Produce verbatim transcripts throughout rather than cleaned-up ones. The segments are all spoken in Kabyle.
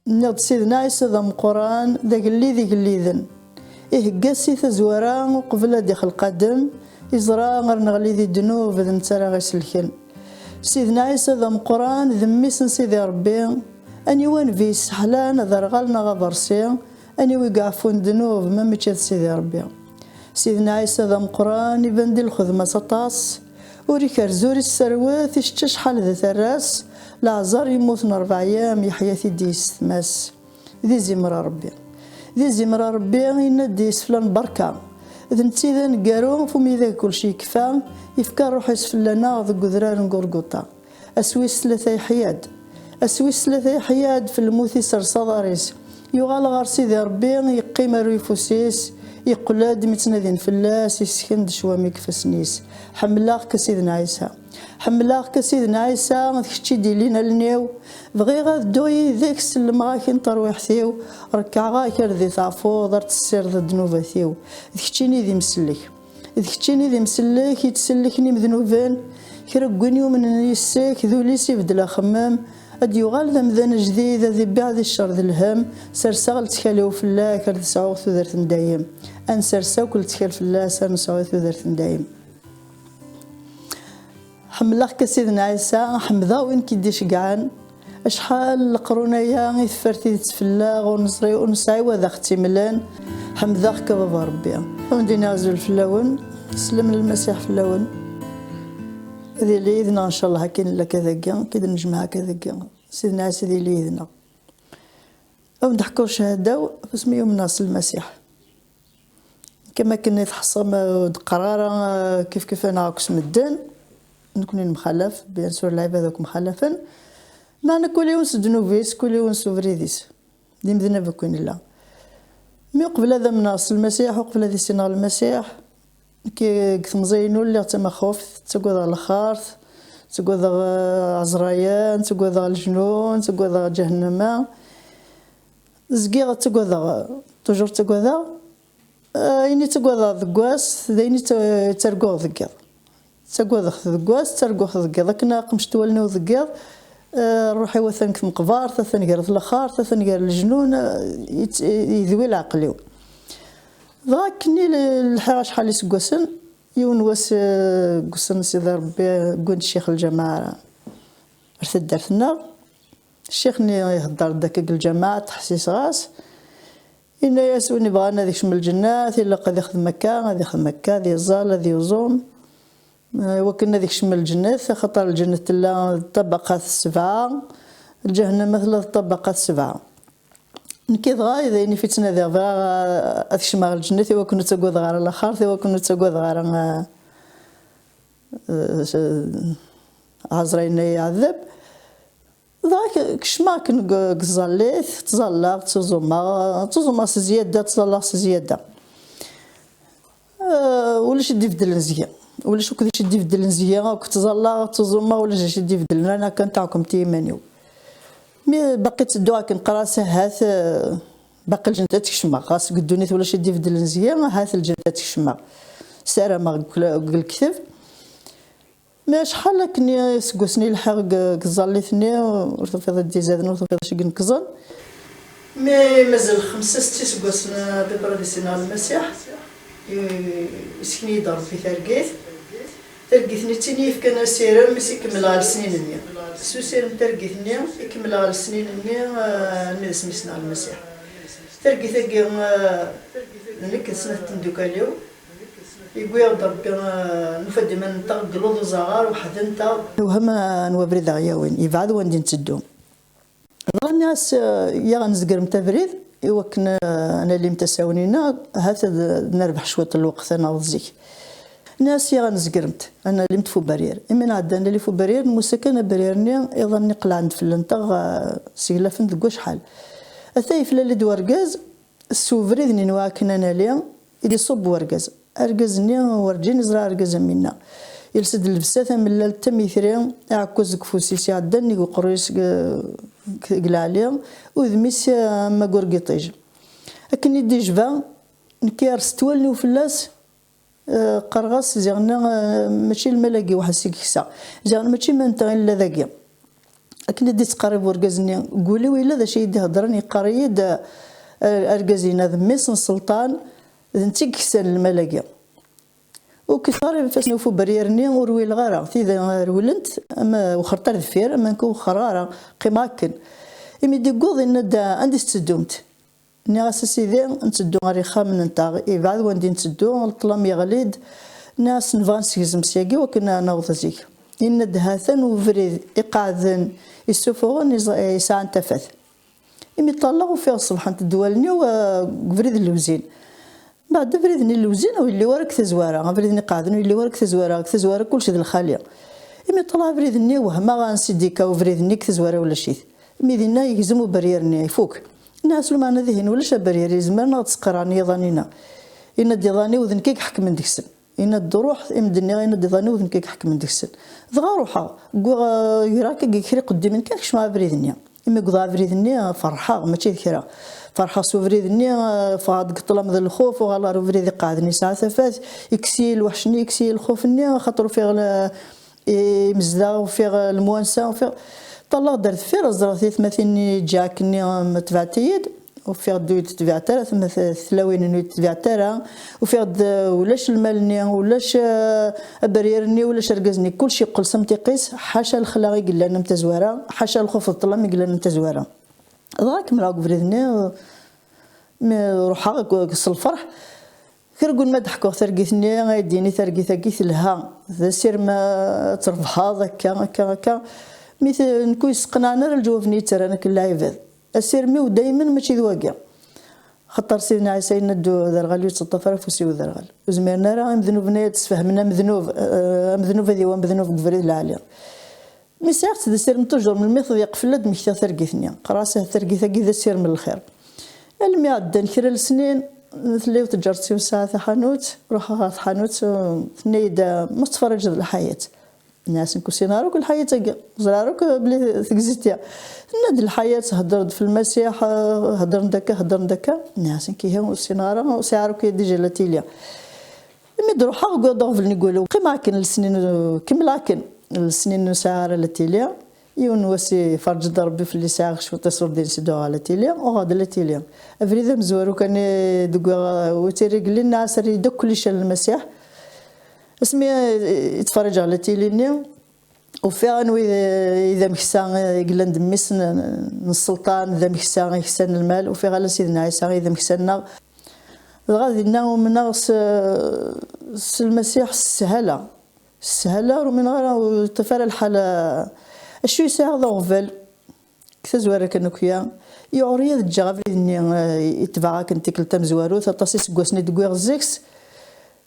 Nniɣ-d Sidna Ɛisa d ameqqran, d agellid igelliden. Ihegga si tazwara uqbel ad ixelq Adem, iẓra ar neɣli di ddnub d netta ara ɣ-iselken. Sidna Ɛisa d ameqqran, d mmi-s n Sidi Ṛebbi. Aniwa nnbi yesseḥlan aderɣal neɣ aberṣi? Aniwa i iɛeffun ddnub ma mačči d Sidi Ṛebbi? Sidna Ɛisa d ameqqran, iban di lxedma-s aṭas. Ur ikerz, ur isserwet, icečč acḥal d tarra-s. Laɛẓer yemmut n ṛebɛa yyam, yeḥya-t-id yessetma-s. D izimer a Ṛebbi. D izimer a Ṛebbi, yenna-d iseflan berka. D netta i d aneggaru, f umi d kulci yekfa, yefka ṛṛuḥ-is fell-aneɣ deg udrar n Gurguṭa. Ass wis tlata yeḥya-d. Ass wis tlata yeḥya-d, f lmut isers aḍar-is. Yuɣal ɣer Sidi Ṛebbi, yeqqim ar uyeffus-is, yeqqel-d mi ttnadin fell-as, yessken-d ccwami deg ifassen-is. Ḥemmleɣ-k a Sidna Ɛisa. Ḥemmleɣ-k a Sidna Ɛisa, d kečč i d-ilin allen-iw. Bɣiɣ ad dduɣ yid-k, sellmeɣ-ak i terwiḥt-iw, rekkɛeɣ-ak ar d-i teɛfuḍ, ar tessireḍ ddnubat-iw. D keččini d imsellek. D keččini d imsellek, i ttselliken imednuben. Kra n win yumnen yis-k, d ul-is ibeddel axemmem. Ad d-yuɣal d amdan ajdid, ad ibbiɛ di ccer d lhem. Serseɣ lettkal-iw fell-ak, ar d-sɛuɣ tudert n dayem. Ad nsers akk lettkal fell-as, ar nesɛu tudert n dayem. Ḥemmleɣ-k a Sidna Ɛisa, ḥemmdeɣ win k-id-iceggɛen. Acḥal n leqrun aya i teffer tidet fell-aɣ, ur neẓri, ur nesɛi wa d aɣ-tt-imlen. Ḥemmdeɣ-k a Baba Ṛebbi. Ad wen-d-iniɣ azul fell-awen, slem n Lmasiḥ fell-awen. Ad yili yid-neɣ ncallah akken nella akka dagi, akken d-nejmeɛ akka dagi. Sidna Ɛisa ad yili yid-neɣ. Ad wen-d-ḥkuɣ cchada-w, asmi umneɣ s Lmasiḥ. Kama akken i tḥeṣṣam, ur d-qqar ara, eh, kif kif neɣ akk s medden, nekni nemxalaf, bien sûr lɛibad akk mxalafen, meɛna kul yiwen s ddnub-is, kul yiwen s ubrid-is. D imednab akk i nella. Mi uqbel ad amneɣ s Lmasiḥ, uqbel ad issineɣ Lmasiḥ, nekk deg temẓi-inu lliɣ d tamaxuft, ttagadeɣ lxart, ttagadeɣ, eh, ɛezrayen, ttagadeɣ lejnun, ttagadeɣ ǧahennama. Zgiɣ ttagadeɣ, toujours ttagadeɣ. Eh, ayen i ttagadeɣ deg wass, d ayen i tt-, ttarguɣ deg yiḍ. Ttagadeɣ-t deg wass, ttarguɣ-t deg yiḍ. Akken aqemc n wallen-iw deg yiḍ, eh, ṛṛuḥ-iw atan deg tmeqbert, atan gar lxart, atan gar lejnun, eh, yett-, yedwi leɛqel-iw. Dɣa akken i l-, lḥiɣ acḥal iseggasen, yiwen wass, eh, deg wass n Sidi Ṛebbi, wwin-d ccix lǧameɛ ar taddart-nneɣ. Ccix-nni ihedder-d akka deg lǧameɛ, ttḥessiseɣ-as. Yenna-yas, win ibɣan ad ikcem lǧennet, ilaq ad ixdem akka, ad ixdem akka, ad iẓẓal, ad yuẓum. Eh, iwakken ad ikcem lǧennet, axaṭer lǧennet tella d ṭṭabaqat sebɛa, lǧahennama tella d ṭṭabaqat sebɛa. Nekki dɣa, d ayen i ttnadiɣ, bɣiɣ, eh, ad kecmeɣ lǧennet, iwakken ur ttagadeɣ ara laxert, iwakken ur ttagadeɣ ara, eh, eh, ɛezrayen ay iɛeddeb. Dɣa k-, kecmeɣ akken deg, deg tẓallit, ttẓallaɣ, ttuẓumeɣ, ttuẓumeɣ s zzyada, ttẓallaɣ s zzyada. Eh, ulac i d-ibeddlen zgi. Ulac akk d acu i d-ibeddlen zgi, akk ttẓallaɣ, ttuẓumeɣ, ulac d acu i d-ibeddlen, ana kan taɛkemt i yiman-iw. Mi baqi ttedduɣ akken qqareɣ-as ahat, eh, baqi lǧennet ad tt-kecmeɣ, ɣas deg ddunit ulac i d-ibeddlen zgi, ahat lǧennet ad tt-kecmeɣ. Ssarameɣ deg, deg lekdeb. Mi acḥal akken iseggasen i lḥiɣ deg, deg tẓallit-nni, ur tufiḍ ad d-izaden, ur tufiḍ acu i inekkẓen. Mi mazal xemsa, setta iseggasen, a Baba, ad issineɣ Lmasiḥ, i-, yessken-iyi-d Ṛebbi targit. Targit-nni d tin i yefkan asirem, mi s-ikemmel ɣer lesnin-nni. S usirem n targit-nni, ikemmel ɣer lesnin-nni, eh, armi d asmi ssneɣ Lmasiḥ. Targit-agi, eh, d nekk d snat n tmeddukal-iw. Yewwi-aɣ-d Ṛebbi, eh, nufa-d iman-nteɣ deg luḍ uzaɣar weḥd-nteɣ. Newhem, eh, anwa abrid aɣ-yawin, yebɛed wanda i netteddu. Dɣa nniɣ-as, eh, ya ɣ-nezgremt abrid, i wakken, eh, ad nalimt asawen-ina, ahat ad, ad nerbeḥ cwiṭ n lweqt, ad naweḍ zik. Nniɣ-as ya ɣ-nezgremt, ad nalimt f uberyir. Imi nɛedda ad nali f uberyir, nmusa kan aberyir-nni, iḍan-nni qelɛen-d fell-nteɣ, eh, seglafen deg wacḥal. Ata yeflal-d wergaz, s ubrid-nni n wakken ad nali, i d-iṣubb wergaz. Argaz-nni werǧin iẓra argaz am winna. Yelsa-d llebsa tamellalt tamitri, aɛekkaz deg ufus-is iɛedda, nnig uqerruy-is deg, deg leɛli, udem-is am agur n yiṭij. Akken i d-ijba, nekk yerset wallen-iw fell-as, eh, qqareɣ-as, ziɣen, eh, mačči lmal-agi weḥd-s i yeksa. Ziɣen mačči iman-nteɣ i nella dagi. akken i d-ittqerrib urgaz-nni, deg wul-iw yella d acu i yi-d-iheddren, yeqqar-iyi-d, eh, argaz-inna d mmi-s n sselṭan, d netta i yeksan lmal-agi. Ur k-iɣar ifassen ɣef uberyir-nni, ur wileɣ ara. Tida rewlent, ama wexxert ar deffir, ama nekk ur wexxreɣ ara, qqimeɣ akken. Imi d-yewweḍ, yenna-d, "Anda i tetteddumt?" Nniɣ-as, "A sidi, netteddu ɣer yixxamen-nteɣ, yebɛed wanda i netteddu, ṭṭlam yeɣli-d." Nniɣ-as, "Nebɣa ad nesgezem syagi wakken ad naweḍ zik." Yenna-d, "Ha-t-an ubrid iqeɛden, issufuɣen, iẓ-, yesɛan tafat." Imi ṭṭalleɣ, ufiɣ ṣebḥent-d wallen-iw, eh, deg ubrid n lewzin. Mbeɛd, abrid-nni n lewzin ur yelli ara deg tazwara, abrid-nni iqeɛden ur yelli ara deg tazwara, deg tazwara kullec d lxali. Imi ṭṭalleɣ abrid-nni, wehmeɣ ansi d-yekka ubrid-nni, deg tazwara ulac-it. Mi dinna yegzem uberyir-nni, ifuk. Nniɣ-as, "Lameɛna dihin ulac aberyir, yezmer neɣ ad d-sqerɛen yiḍan-inna." Yenna-d, "Iḍan-iw d nekk i iḥekmen deg-sen." Yenna-d, "Ruḥ, i m-d-nniɣ, yenna-d, iḍan-iw d nekk i iḥekmen deg-sen." Dɣa ruḥeɣ, wwiɣ, eh, greɣ akka kra iqeddimen kan, kecmeɣ abrid-nni. Imi wwḍeɣ abrid-nni, eh, ferḥeɣ, mačči d kra. Ferḥeɣ s ubrid-nni, eh, ffɣeɣ-d deg ṭṭlam d lxuf, uɣaleɣ ɣer ubrid iqeɛden yesɛa tafat, yekkes-iyi lweḥc-nni, yekkes-iyi lxuf-nni, axaṭer ufiɣ le-, imezdaɣ, ufiɣ lemwansa, ufiɣ, ṭṭalleɣ-d ar deffir, ẓriɣ tiyetmatin-nni Jack-nni, eh, tebɛent-iyi-d. Ufiɣ-d ur d-tebɛent ara, tma-, tlawin-nni ur d-tebɛent ara. Ufiɣ-d, uh, ulac lmal-nni, ulac, uh, aberyir-nni, ulac argaz-nni, kullec yeqqel s amtiq-is, ḥaca lexla i yellan am tazwara, ḥaca lxuf d ṭṭlam i yellan am tazwara. Dɣa kemmleɣ deg ubrid-nni, uh, mi ruḥeɣ deg, deg, s lferḥ. Kra n win ma d-ḥkuɣ targit-nni, ay d-yini targit-agi telha, d asirem, uh, ad trebḥeḍ, akka, akka, akka. Mi t-, nekk ur yesseqnaɛen ara leǧwab-nni yettarran akken lɛibad. Asirem-iw daymen mačči d wagi. Xaṭer Sidna Ɛisa yenna-d, "Uderɣal ur yettaṭṭaf ara afus i uderɣal." Ur zmiren ara imednuben ad d-sfehmen amednub, eh, amednub ad iwan amednub deg ubrid lɛali. Mi sɛiɣ-tt d asirem toujours, melmi i t-yeqfel ad d-mmektiɣ targit-nni. Qqareɣ-as, "Ah, targit-agi d asirem n lxir." Almi ɛeddan kra n lesnin, tella yiwet n tǧaret-iw tesɛa taḥanut, ruḥeɣ ɣer tḥanut, eh, tenna-yi-d, "Ma tettfaraǧeḍ lḥayat?" Nniɣ-as, "Nekk ur ssineɣ ara akk lḥayat-agi, ur ẓriɣ ara akk belli tegziti." Tenna-d, "Lḥayat, hedder-d f Lmasiḥ, hedder-d akka, hedder-d akka." Nniɣ-as, "Nekk ihi ur ssineɣ ara, ur sɛiɣ ara akk déjà la télé." Imi d-ruḥeɣ, wwiɣ-d aɣbel n yiguli, qqimeɣ akken lesnin, kemmleɣ akken lesnin ur sɛiɣ ara la télé. Yiwen n wass iferǧ-d Rebbi fell-i, sɛiɣ cwiṭ iṣurdiyen, sedduɣ ɣer la télé, uɣeɣ-d la télé. Abrid amezwaru kan i d-wwiɣ, wi tt-irreglen, nniɣ-as, "Err-iyi-d akk kullec ar Lmasiḥ." Asmi i ttferriǧeɣ la télé-nni, ufiɣ anwa i d, i d ameksa i yellan d mmi-s n, n sselṭan, d ameksa i yeksan lmal, ufiɣ ala Sidna Ɛisa i d ameksa-nneɣ. Dɣa dinna umneɣ s, s Lmasiḥ s sshala. S sshala, ur umineɣ ara, ur yeṭṭif ara lḥal. Acu i sɛiɣ d aɣbel? Deg tazwara kan akya, yuɛer-iyi ad ǧǧeɣ abrid-nni, eh, i tebɛeɣ akken tikkelt tamezwarut, aṭas iseggasen i d-wwiɣ zik-s,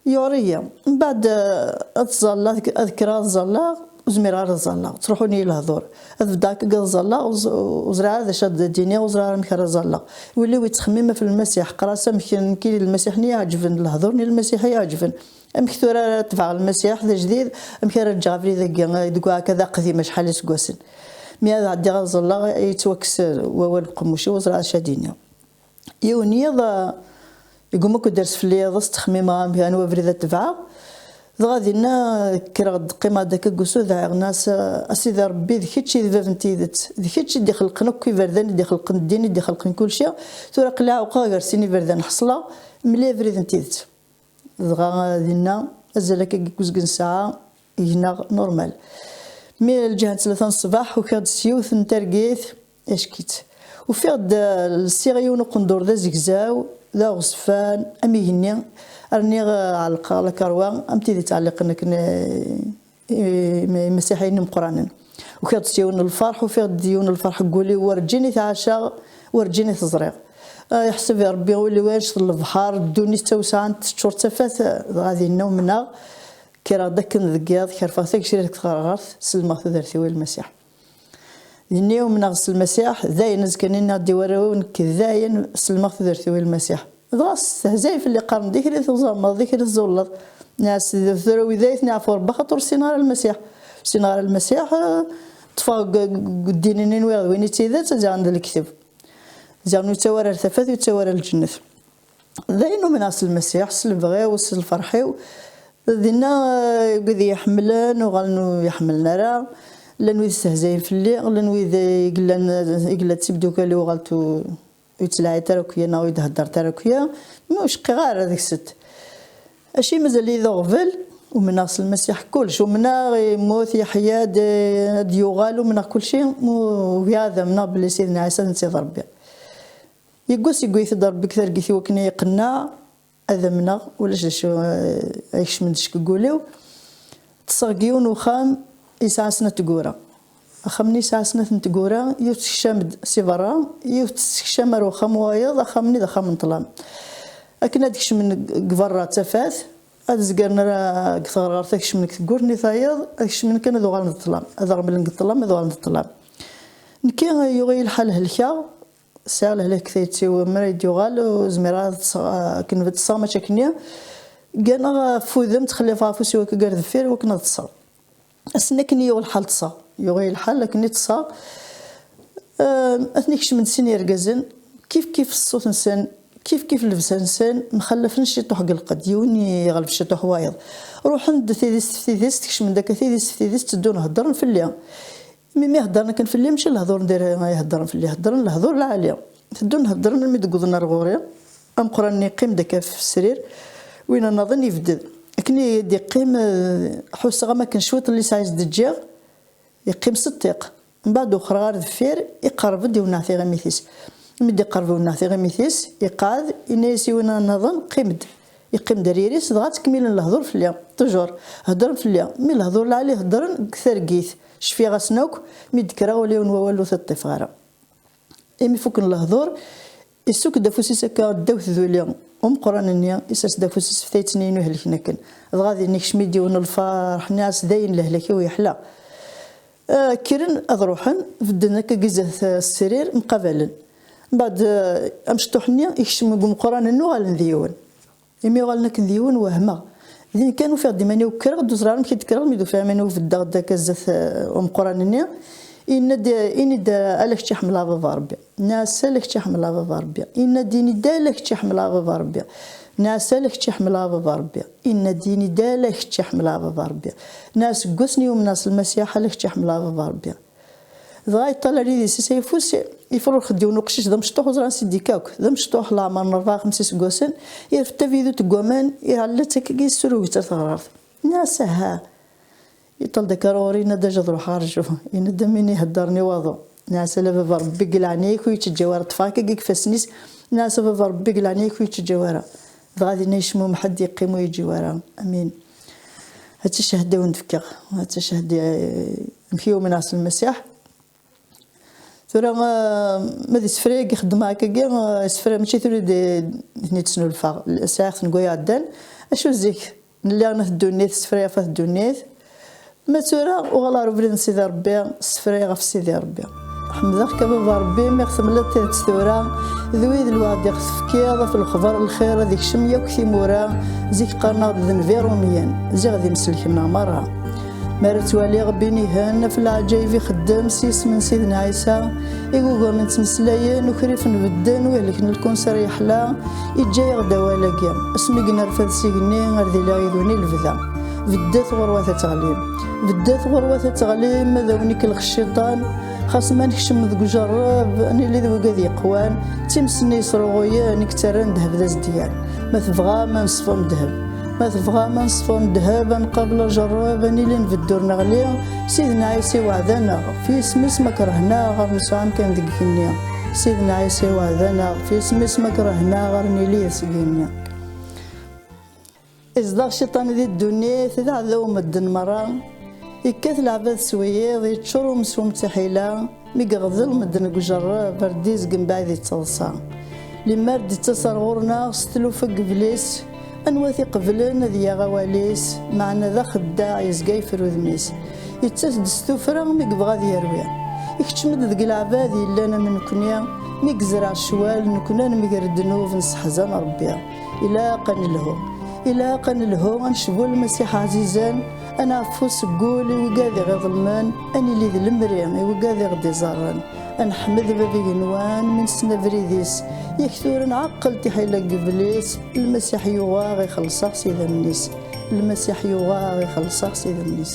yuɛer-iyi. Mbeɛd, eh, ad ẓalleɣ, ad kkreɣ ad ẓalleɣ, ur zmireɣ ara ad ẓalleɣ, ttruḥun-iyi lehdur. Ad beddeɣ akka ad ẓalleɣ, ur ẓ-, ur ẓriɣ ara d acu ad d-iniɣ, ur ẓriɣ ara amek ara ẓalleɣ. Wul-iw yettxemmim ɣef Lmasiḥ, qqar-as, "Amek nekk i Lmasiḥ-nni iɛeǧben, lehdur-nni Lmasiḥ iɛeǧben. Amek tura ara tebɛeɣ Lmasiḥ d ajdid? Amek ara ǧǧeɣ abrid-agi, eh, i d-wwiɣ akka d aqdim acḥal iseggasen?" Mi ad ɛeddiɣ ad ẓalleɣ, yettwakkes wawal deg uqemmuc-iw, ur ẓriɣ acu ad d-iniɣ. Yiwen yiḍ, eh, yegguma akk dders fell-i, yiḍes ttxemmimeɣ amek, anwa abrid ad tebɛeɣ. Dɣa dinna kkreɣ-d, qqimeɣ-d akka deg usu, dɛiɣ, nniɣ-as, "A Sidi Ṛebbi, d kečč i d bab n tidet, d kečč i d-ixelqen akk iberdan, i d-ixelqen ddin, i d-ixelqen kulci. Tura aql-i ɛewqeɣ gar sin iberdan, ḥeṣleɣ, mel-iyi abrid n tidet." Dɣa dinna, azal akka deg uzgen ssaɛa, gneɣ normal. Mi lǧiha n tlata n ṣṣbeḥ, ukiɣ-d s yiwet n targit, ack-itt. Ufiɣ-d, eh, lsiɣ yiwen uqendur d azegzaw, d aɣezfan, am igenni, rniɣ, eh, ɛelqeɣ lakarwa, am tid yettɛelliqen akken, eh, i-, im-, imasiḥiyen imeqqranen. Ukiɣ-d s yiwen n lferḥ, ufiɣ-d yiwen n lferḥ deg wul-iw, werǧin i t-ɛaceɣ, werǧin i t-ẓriɣ. Eh, yeḥseb Rebbi ul-iw annect n lebḥer, ddunit d tawesɛant, teččur d tafat, dɣa dinna umneɣ, kkreɣ-d akken deg yiḍ, kerfeɣ tagecrirt deg tɣerɣert, sellmeɣ tudert-iw i Lmasiḥ. Dinna umneɣ s Lmasiḥ, dayen azekka-nni nniɣ-d i warraw-iw, nekk dayen sellmeɣ tudert-iw i Lmasiḥ. Dɣa stehzayen fell-i, qqaren-d, "D acu i tuẓameḍ, d acu i tẓulleḍ?" Nniɣ-as, "Tura widay ad ten-iɛfu Rebbi, axaṭer ur ssineɣ ara Lmasiḥ. Ur ssineɣ ara Lmasiḥ, eh, ṭṭfeɣ deg, deg, deg ddin-nni n wiɣ d win i d tidet, ad ziɣen d lekdeb. Ziɣen ur yettawi ara ar tafat, ur yettawi ara ar lǧennet." Dayen umneɣ s Lmasiḥ, s lebɣi-w, s lferḥ-iw. Dinna, eh, wid i yi-ḥemmlen, uɣalen ur yi-ḥemmlen ara. Llan wid stehzayen fell-i, llan wid i yellan, i yella d timdukal-iw uɣal tu-, ur yettlaɛi ara akk-ya neɣ ur d-heddret ara akk-ya, ma ur cqiɣ ara deg-sent. Acimi mazal-iyi d aɣbel, umneɣ s Lmasiḥ kullec, umneɣ yemmut, yeḥya-d, ad d-yuɣal, umneɣ kulci, mu-, ugiɣ ad amneɣ belli Sidna Ɛisa d netta i d Ṛebbi. Yeggas, yewwi-t-id Ṛebbi deg targit i wakken ad yi-iqenneɛ, ad amneɣ, ulac d acu, eh, ay kecmen-d ccek deg wul-iw. Ṭṭseɣ deg yiwen uxxam yesɛa snat tgura. Axxam-nni yesɛa snat n tgura, yiwet tekcam-d si berra, yiwet tekcam ar uxxam wayeḍ, axxam-nni d axxam n ṭṭlam. Akken ad kecmen deg berra d tafat, ad zegren ara deg tɣerɣert, ad kecmen deg tewwurt-nni tayeḍ, ad kecmen kan ad uɣalen d ṭṭlam, ad ɣemlen deg ṭṭlam, ad uɣalen d ṭṭlam. Nekki yuɣ-iyi lḥal helkeɣ, sɛiɣ lehlak tayet-iw, mi ara d-yuɣal, ur zmireɣ ad ṭṭseɣ, akken ṭṭseɣ mačči akkenni. Gganeɣ ɣef wudem, ttxellifeɣ afus-iw akka gar deffir, wakken ad ṭṭseɣ. Ass-nni akken i yuɣ lḥal ṭṭseɣ. Yuɣ-iyi lḥal akken i ṭṭseɣ. Ehm, atni kecmen-d sin yergazen, kif kif ṣṣut-nsen, kif kif llebsa-nsen, mxallafen ciṭuḥ deg lqedd. Yiwen yeɣleb ciṭuḥ wayeḍ. Ruḥen-d tidist f tidist, kecmen-d akka tidist f tidist, tteddun heddren fell-i. Mi, mi heddren akken fell-i, mačči lehdur n diri i heddren fell-i, heddren lehdur lɛali. Teddun heddren almi d-wwḍen ar ɣur-i. Ameqqran-nni yeqqim-d akka f srir, win nniḍen yebded. Akken i d-yeqqim, eh, ḥusseɣ am akken cwiṭ n lisaɛ i s-d-ǧǧiɣ, yeqqim s ṭṭiq. Mbeɛd wexxreɣ ar deffir, iqerreb-d iwenneɛ tiɣimit-is. Mi d-iqerreb iwenneɛ tiɣimit-is, iqeɛɛed, yenna-yas i win nniḍen, qqim-d. Yeqqim-d ar yiri-s, dɣa ttkemmilen lehdur fell-i, toujours, heddren fell-i. Mi lehdur lɛali heddren deg targit, cfiɣ-asen akk, mi d-kkreɣ ula yiwen wawal ur t-ṭṭifeɣ ara. Imi fukken lehdur, issuk-d afus-is akka ddaw tduli umeqqran-nni, isers-d afus-is ɣef tayet-nni inu ihelken akken. Dɣa din ikcem-d yiwen lferḥ, nniɣ-as dayen lehlak-iw yeḥla. Ah, kkren ad ruḥen, bedden akka deg zdat, ah, srir, mqabalen. Mbeɛd, ah, amecṭuḥ-nni ikcem deg umeqqran-nni uɣalen d yiwen. Imi uɣalen akken d yiwen, wehmeɣ. Din kan ufiɣ-d iman-iw kkreɣ-d, ur ẓriɣ amek i d-kkreɣ, mi d-ufiɣ iman-iw beddeɣ-d akka zdat, eh, umeqqran-nni. Yenna-d, ini-d, ala kečč i ḥemmleɣ a baba Ṛebbi. Nniɣ-as ala kečč i ḥemmleɣ a baba Ṛebbi. Yenna-d, ini-d ala kečč i ḥemmleɣ a baba Ṛebbi. Nniɣ-as ala kečč i ḥemmleɣ a baba Ṛebbi. Yenna-d, ini-d ala kečč i ḥemmleɣ a baba Ṛebbi. Nniɣ-as seg wasmi umneɣ s Lmasiḥ, ala kečč i ḥemmleɣ a baba Ṛebbi. Dɣa yeṭṭal ar yidis-is ayeffus, ifrurx-d yiwen uqcic d amecṭuḥ, ur ẓran s-id-ikka akk. D amecṭuḥ, leɛmer n ṛebɛa xemsa iseggasen, irfed tabidut n waman, iɛella-tt akkagi, yessurug-tt ar teɣrart. Nniɣ-as, aha. Yeṭṭal-d akka ar ɣur-i, yenna-d, aja ad ruḥeɣ, rju. Yenna-d, am win iheddren i waḍu. Nniɣ-as, ala baba Ṛebbi, deg leɛnaya-k ur yi-ttaǧǧaw ara, ṭṭfeɣ-ak akkagi deg ifassen-is. Nniɣ-as, a baba Ṛebbi, deg leɛnaya-k ur yi-ttaǧǧaw ara. Dɣa dinna yecmumeḥ-d, yeqqim ur yeǧǧi wara. Amin. Ad tacehda i wen-d-fkeɣ. Ad tacehda, eh, amek i umneɣ s Lmasiḥ. Tura, eh, ma d isefra-agi xeddmeɣ akkagi, eh, isefra mačči tura i d-, i ten-id-snulfaɣ. Sɛiɣ-ten deg way iɛeddan. Acu zik? Nella ɣef ddunit, sefrayeɣ ɣef ddunit. Ma tura, uɣal ɣer ubrid n Sidi Ṛebbi, sefrayeɣ ɣef Sidi Ṛebbi. Ḥemdeɣ-k a baba Ṛebbi, mi ɣ-temliḍ tidet tura, d wid lweɛd i ɣ-tefkiḍ, ɣef lexbar n lxir ad ikcem yakk timura, zik qqaren-aɣ-d d nnbi Ṛumyen, ziɣ d imselken-nneɣ merra. Mi ara ttwaliɣ Binihen, ɣef leɛǧayeb ixeddem s yisem n Sidna Ɛisa, igugamen ttmeslayen, ukrif n bedden, u ihlek n lkunsir yeḥla, iǧǧa-yaɣ-d awal-agi. Asmi i nerfed s igenni, ar d iliɣ yid-wen i lebda. Beddet ɣur-wat ad teɣlim. Beddet ɣur-wat ad teɣlim, ad awen-ikellex cciṭan. Xas ma nekcem deg ujerreb, ad nili d wigad yeqwan. D times-nni yesruɣuyen i yettarran ddheb d azedyan. Ma tebɣam ad neṣfu am ddheb. Ma tebɣam ad neṣfu am ddheb, ad nqabel ajerreb, ad nili nbeddu ur neɣli. Sidna Ɛisa iweɛɛed-aneɣ, ɣef yisem-is ma kerhen-aɣ, ar nesɛu amkan deg igenni. Sidna Ɛisa iweɛɛed-aneɣ, ɣef yisem-is ma kerhen-aɣ, ar nili deg igenni. Izdeɣ cciṭan di ddunit, d aɛdaw n medden merra. Yekkat leɛbad s wiyiḍ, yeččur umeswem d tiḥila. Mi yeɣḍel medden deg ujerreb, ar d-izgem mbeɛd yettaḍsa. Limer d-ittas ar ɣur-neɣ s tlufa n yiblis, anwa t-iqeblen ad yaɣ awal-is, meɛna d axeddaɛ yezga yeffer udem-is. Yettas-d s tuffra mi yebɣa ad yerwi. Ikeččem-d deg leɛbad yellan am nekni, mi yezreɛ ccwal nekni ad nemger ddnub nesseḥzan Ṛebbi. Ilaq ad nelhu. Ilaq ad nelhu, ad necbu Lmasiḥ ɛzizen, ad nɛeffu seg wul i wigad i ɣ-iḍelmen, ad nili d lemri i wigad i ɣ-d-iẓerren. Ad neḥmed Bab igenwan mi nessen abrid-is. Yak tura nɛeqqel tiḥila n yiblis, Lmasiḥ yuɣ-aɣ ixelleṣ-aɣ s idammen-is. Lmasiḥ yuɣ-aɣ ixelleṣ-aɣ s idammen-is.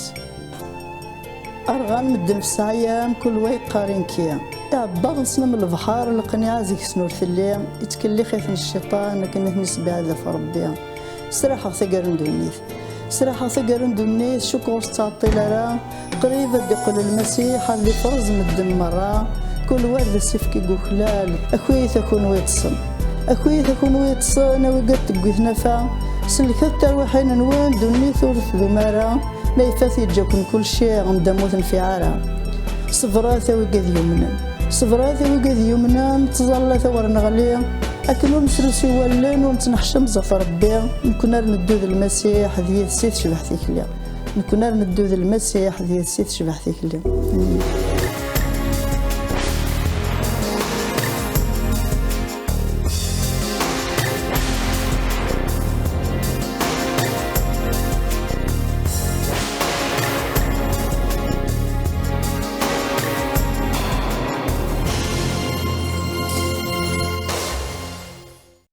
Rɣan medden f ssɛaya, mkul wa yeqqar i nekki. Iɛebbaḍ-nsen am lebḥer, leqniɛa deg-sen ur telli, ittkellix-iten cciṭan akken ad ten-isbeɛd ɣef Ṛebbi. Sraḥeɣ taggara n ddunit. Sraḥeɣ taggara n ddunit, cukkeɣ ur tettɛeṭṭil ara. Qrib ad d-iqqel Lmasiḥ, ad ifreẓ medden merra. Kul wa d asefk i yuklal. Akuyt a kunwi yeṭṭsen. Akuyt a kunwi yeṭṭsen, a wigad tewwi tnafa. Sellket tarwiḥin-nwen, ddunit ur tdum ara. Ma ifat yeǧǧa-ken kulci, am d amu ur tenfiɛ ara. Ṣebret a wigad yumnen. Ṣebret a wigad yumnen, ttẓallat a wer neɣli. Akken ur nesrusuy wallen, ur nettneḥcem zdat Ṛebbi. Nekkni ar neddu d Lmasiḥ, d yid-s i tecbeḥ tikli. Nekkni ar neddu d Lmasiḥ, d yid-s i tecbeḥ tikli.